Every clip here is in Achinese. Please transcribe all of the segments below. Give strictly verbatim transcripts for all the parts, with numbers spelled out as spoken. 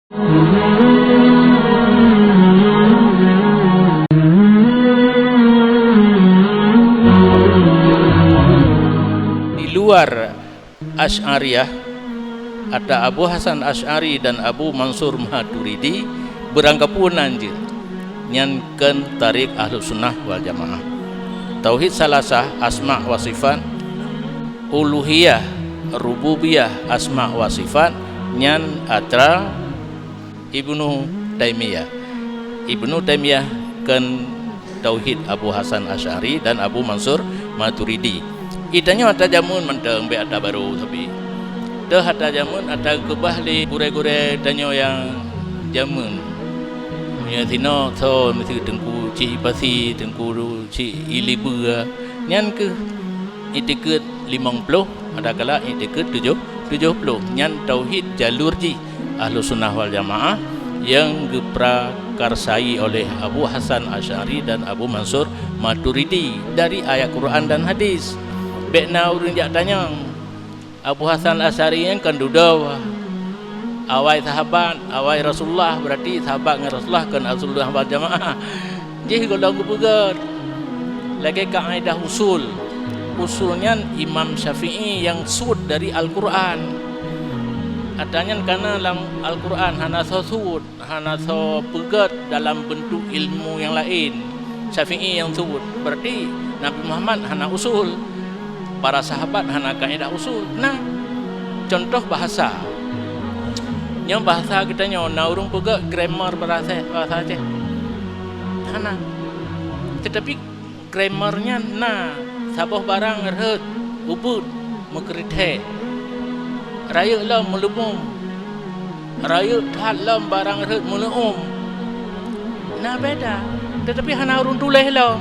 Di luar Asy'ariyah, ata Abu Hasan Asy'ari dan Abu Mansur Maturidi, beurangkapeue nan jeuet, nyan kheun tarék Ahlussunnah wal Jamaah. Tauhid salasah, asma wa sifat, uluhiyah, rububiyah, asma wa sifat, nyan atra Ibnu Taimiyah. Ibnu Taimiyah kheun tauhid Abu Hasan Asy'ari dan Abu Mansur Maturidi. Geutanyoe ata jameun mantong, bék ata barô sabe. Teuh ata jameun ata geukeubah lé gurée-gurée tanyoe nyang jameun. Meunyoe sinoe soe miseue Teungku Cik Pasi, Teungku Cik Ilibeu, nyan keuh iktikeuet limong ploh, adakala iktikeuet tujoh, tujoh ploh. Nyan tauhid jalur jih Ahlussunnah wal Jamaah nyang geuprakarsai oleh Abu Hasan Asy'ari dan Abu Mansur Maturidi dari ayat Quran dan hadis. Bék na ureuëng jak tanyong, Abu Hasan Asy'ari nyan kan dudoe awai sahabat, awai Rasulullah, berarti sahabat ngon Rasulullah kan Ahlussunnah wal Jamaah. Jih gohlom geupeugét lagée kaidah usul. Usul nyan Imam Syafi'i nyang sut dari Al-Quran. Ata nyan kana lam Al-Quran hana soe sut, hana soe peugét dalam beuntuk ilmu nyang laén. Syafi'i nyang sut, berarti Nabi Muhammad hana usul. Para sahabat hana kaidah usul. Nah, contoh bahasa. Nyoe bahasa geutanyoe, na ureuëng peugét grammar bahasa, bahasa Aceh? Hana. Tetapi grammar nyan na, saboh barang rhot, ubit, meukeureuthée. Rayeuk lom, meulumum. Rayeuk that lom, barang rhot, meuleuum. Na beda, tetapi hana ureuëng tuléh lom.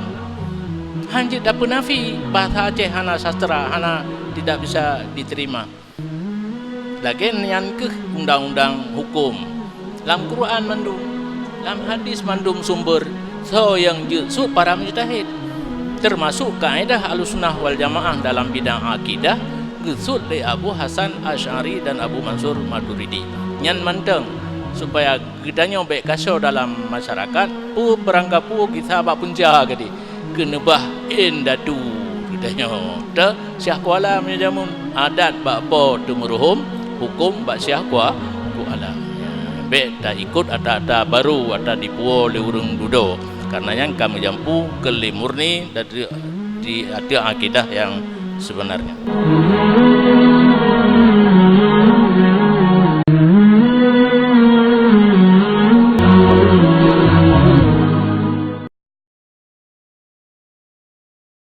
Hana jeuet tapeunafi, bahasa Aceh hana sastra, hana, tidak bisa diterima. Lagée nyan keuh undang-undang huköm. Lam Quran mandum, lam hadis mandum sumber, soe nyang jeuet sut para mujtahid. Teumasok kaidah Ahlussunnah wal Jamaah dalam bidang akidah geusut lé Abu Hasan Asy'ari dan Abu Mansur Maturidi. Nyan mantong supaya geutanyoe bék kasoe dalam masyarakat, peue peurangkapeue gisa bak punca geude. Keuneubah indatu geutanyoe. Teuh Syiah Kuala meunyoe jameun, adat bak Po Teumeuruhom, huköm bak Syiah Kua-, Kuala. Bék taikot ata-ata barô ata dipuwoe lé ureuëng dudoe, kareuna nyan ka meujampu keu lé murni dan di, di ateueh akidah nyang seubeunarnya.